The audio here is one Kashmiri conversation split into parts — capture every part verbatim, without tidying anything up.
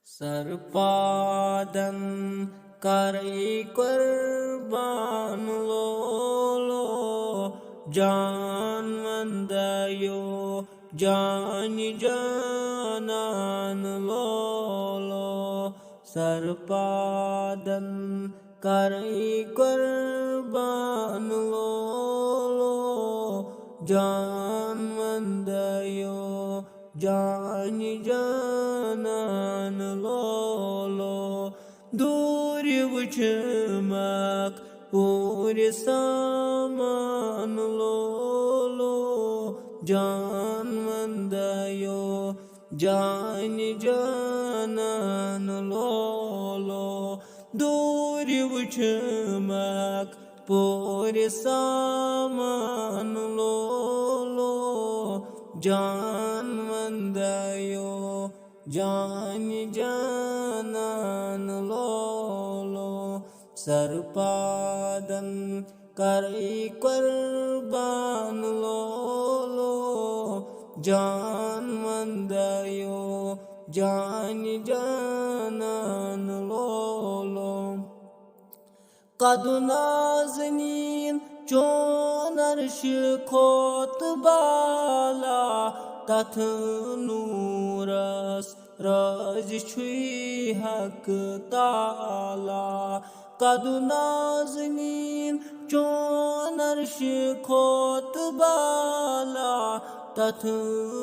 سرپادن کرے قربان لولو، جان وندیو جان جانان لولو۔ سرپادن کرے قربان لولو، جان وندیو جان جانان لولو۔ دوٗرِ وٕچھمکھ پوٗرِ سامان لولو، جان وندیو جان جانان لولو۔ دوٗرِ وٕچھمکھ پوٗرِ سامان لولو، جان وندیو جان جانان لولو۔ سرپادن کرے قربان لولو، جان وندیو جان جانان لولو۔ قد نازنین چون عرش کھوت بالا، تتھ نورس رازِ چھُے حق تعالیٰ۔ قد نازنین چون عرش کھوت بالا، تتھ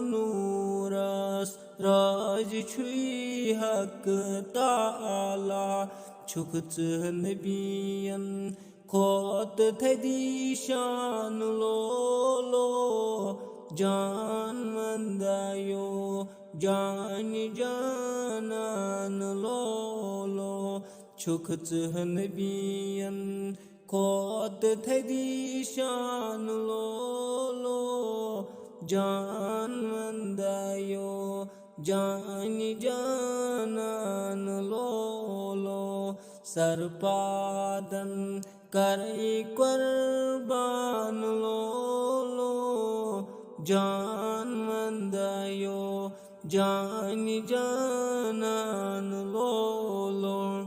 نورس رازِ چھُے حق تعالیٰ۔ چھُکھ ژٕ نبین کھوت تھدی شان لولو، جان وندیو جان جانان لولو۔ چھُکھ ژٕ نبین کھوت تھدی شان لولو، جان وندیو جان جانان لولو۔ سرپادن کرے قربان لولو، جان وندیو جان جانان لولو۔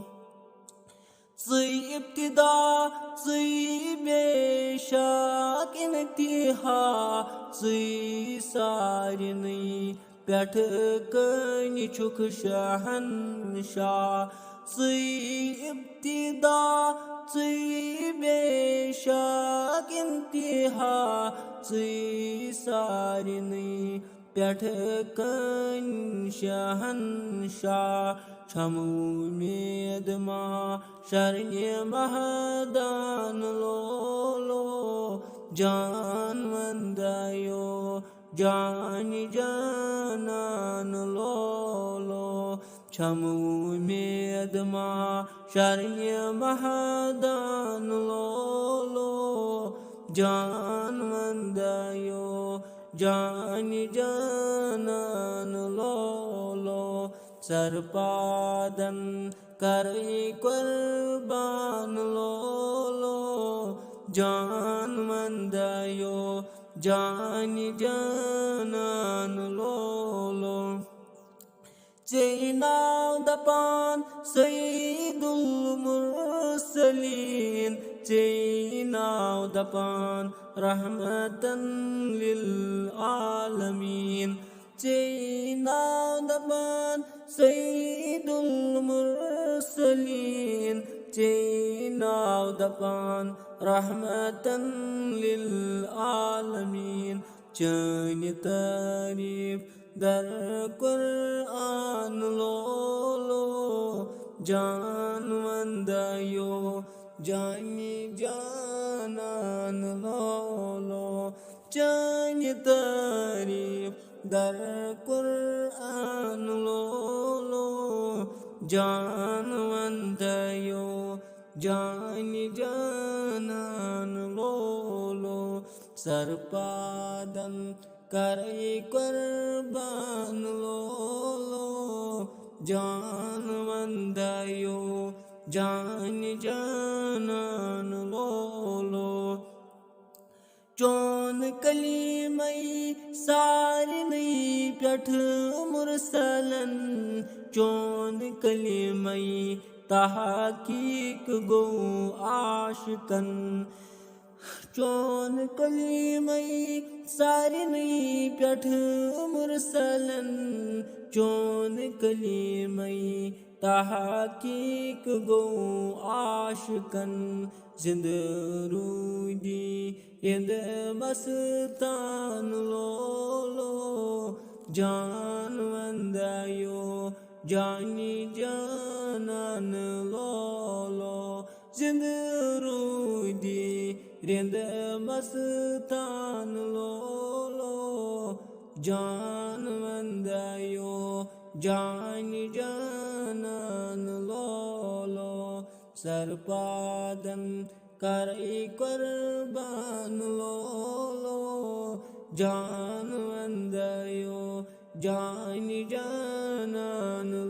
ژٕے ابتدا، ژٕے بے شک انتہا، ژٕے سارنٕے پٮ۪ٹھٕ کٔنۍ چھُکھ شہنشاہ۔ ژٕے ابتدا، ژٕے بے شک انتہا، ژٕے سارنٕے پٮ۪ٹھٕ کٔنۍ شہنشاہ۔ چھم اُمید ما شرنہِ مہدان لولو، جان وندیو جان جانان لولو۔ چھم اُمید ما شرنہِ مہدان لولو، جان وندیو جان جانان لولو۔ سرپادن کرے قربان لولو، جان وندیو جان جانان لولو۔ ژے ناو دپان سید المرسلین، ژے ناو دپان رحمتن للعالمین۔ ژے ناو دپان سید المرسلین، ژے ناو دپان رحمتن للعالمین۔ چٲنۍ تعریٖف در قرآن لولو، جان وندیو جانی جانان لولو۔ چٲنۍ تعریٖف در قرآن لولو، جان وندیو جانی جانان لولو۔ سرپادن کرے قربان لولو، جان وندیو جان جانان لولو۔ چون کلیمے سارنٕے پٮ۪ٹھ مرسلن، چون کلمے تحقیق گوٚو عاشقن، چون کلمے سارنٕے پٮ۪ٹھ مرسلن، چون کلمے تحقیق گوٚو عاشقن۔ زندٕ روٗدی رِند مستان لولو، جان وندایو جانی جانان لولو۔ زندٕ روٗدی رِند مستان لولو، جان وندایو جانی جانان لولو۔ سرپادن کرے قربان لولو، جان وندایو جانی جانان